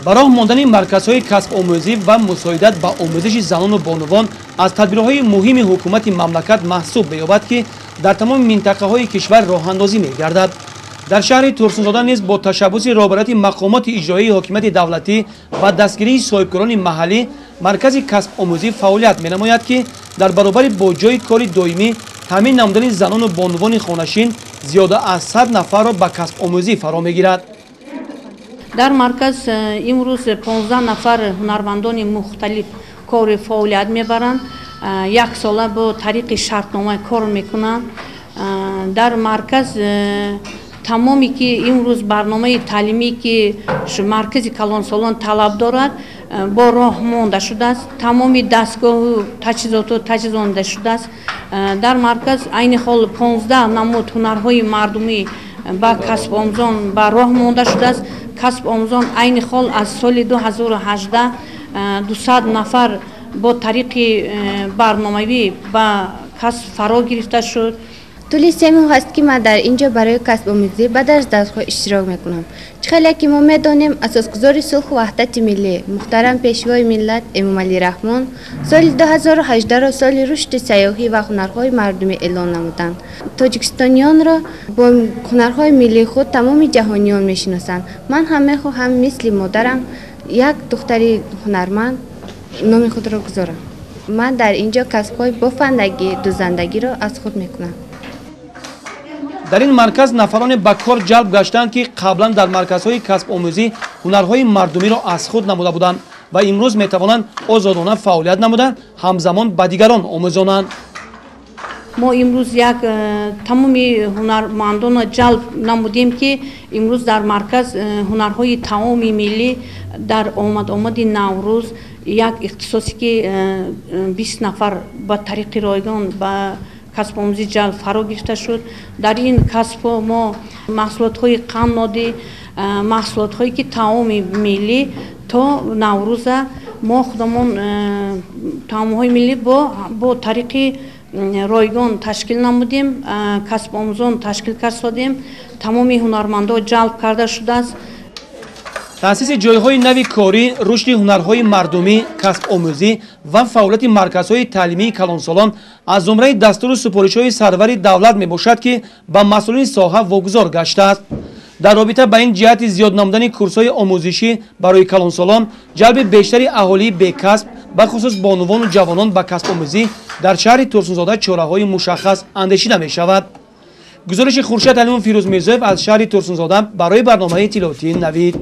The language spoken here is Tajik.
Ба роҳ мондани марказҳои касбомӯзӣ ва мусоидат ба омӯзиши занону бонувон аз тадбирҳои муҳими ҳукумати мамлакат маҳсуб меёбад, ки дар тамоми минтақаҳои кишвар роҳандозӣ мегардад. Дар шаҳри Турсунзода низ бо ташаббуси роҳбарияти мақомоти иҷроии ҳокимияти давлатӣ ва дастгирии соҳибкорони маҳаллӣ маркази касбомӯзӣ фаъолият менамояд, ки дар баробари бо ҷойи кори доимӣ таъмин намудани занону бонувони хонашин зиёда аз 100 нафарро ба касбомӯзӣ фаро мегирад. Дар марказ имрӯз 15 нафар ҳунармандони мухталиф кори фаъолият мебаранд. Як сола бо тариқи шартнома кор мекунанд. Дар марказ тамоме ки имрӯз барномаи таълимӣ ки маркази калонсолон талаб дорад, бо роҳ монда шудааст. Тамоми дастгоҳу таҷҳизоту таҷҳизонда шудааст. Дар марказ айни ҳол 15 намуд ҳунарҳои мардумӣ ба касбомӯзон ба роҳ монда шудааст. Касбомӯзон айни ҳол аз соли 2018 200 нафар бо тариқи барномавӣ ба касб фаро гирифта шуд. Тӯли 3 моҳ аст, ки ман дар ин ҷо барои касбомӯзӣ ба дарсҳо иштирок мекунам. Чӣ хеле ки мо медонем, асосгузори сулҳу ваҳдати миллӣ муҳтарам Пешвои миллат Эмомалӣ Раҳмон соли 2018-ро соли рушди сайёҳӣ ва ҳунарҳои мардумӣ эълон намуданд. Тоҷикистониёнро бо ҳунарҳои миллии худ тамоми ҷаҳониён мешиносанд. Ман ҳам мехоҳам мисли модарам як духтари ҳунарманд номи худро гузорам. Ман дар ин ҷо касбҳои бофандагӣ, дӯзандагиро аз худ мекунам. Дар ин марказ нафароне ба кор ҷалб гаштанд, ки қаблан дар марказҳои касбомӯзӣ ҳунарҳои мардумиро аз худ намуда буданд ва имрӯз метавонанд озодона фаъолият намуда, ҳамзамон ба дигарон омӯзонанд. Мо имрӯз як тамоми ҳунармандонро ҷалб намудем, ки имрӯз дар марказ ҳунарҳои таоми миллӣ дар омад-омади Наврӯз як ихтисосе ки 20 нафар ба тариқи ройгон ба касбомӯзӣ ҷалб фаро гирифта шуд. Дар ин касбҳо мо маҳсулотҳои қаннодӣ, маҳсулотҳое ки таоми миллӣ то Наврӯза мо худамон таомҳои миллӣ бо тариқи ройгон ташкил намудем, касбомӯзон ташкил кардодем, тамоми ҳунармандо ҷалб карда шудааст. Таъсиси ҷойҳои нави корӣ, рушди ҳунарҳои мардумӣ, касбомӯзӣ ва фаъолияти марказҳои таълимии калонсолон аз зумраи дастуру супоришҳои сарвари давлат мебошад, ки ба масъулини соҳа вогузор гаштааст. Дар робита ба ин ҷиҳати зиёд намудани курсҳои омӯзишӣ барои калонсолон, ҷалби бештари аҳолии бекасб, бахусус бонувону ҷавонон ба касбомӯзӣ дар шаҳри Турсунзода чораҳои мушаххас андешида мешавад. Гузориши Хуршед Алимов, Фирӯз Мирзоев аз шаҳри Турсунзода барои барномаи иттилоотии Навид.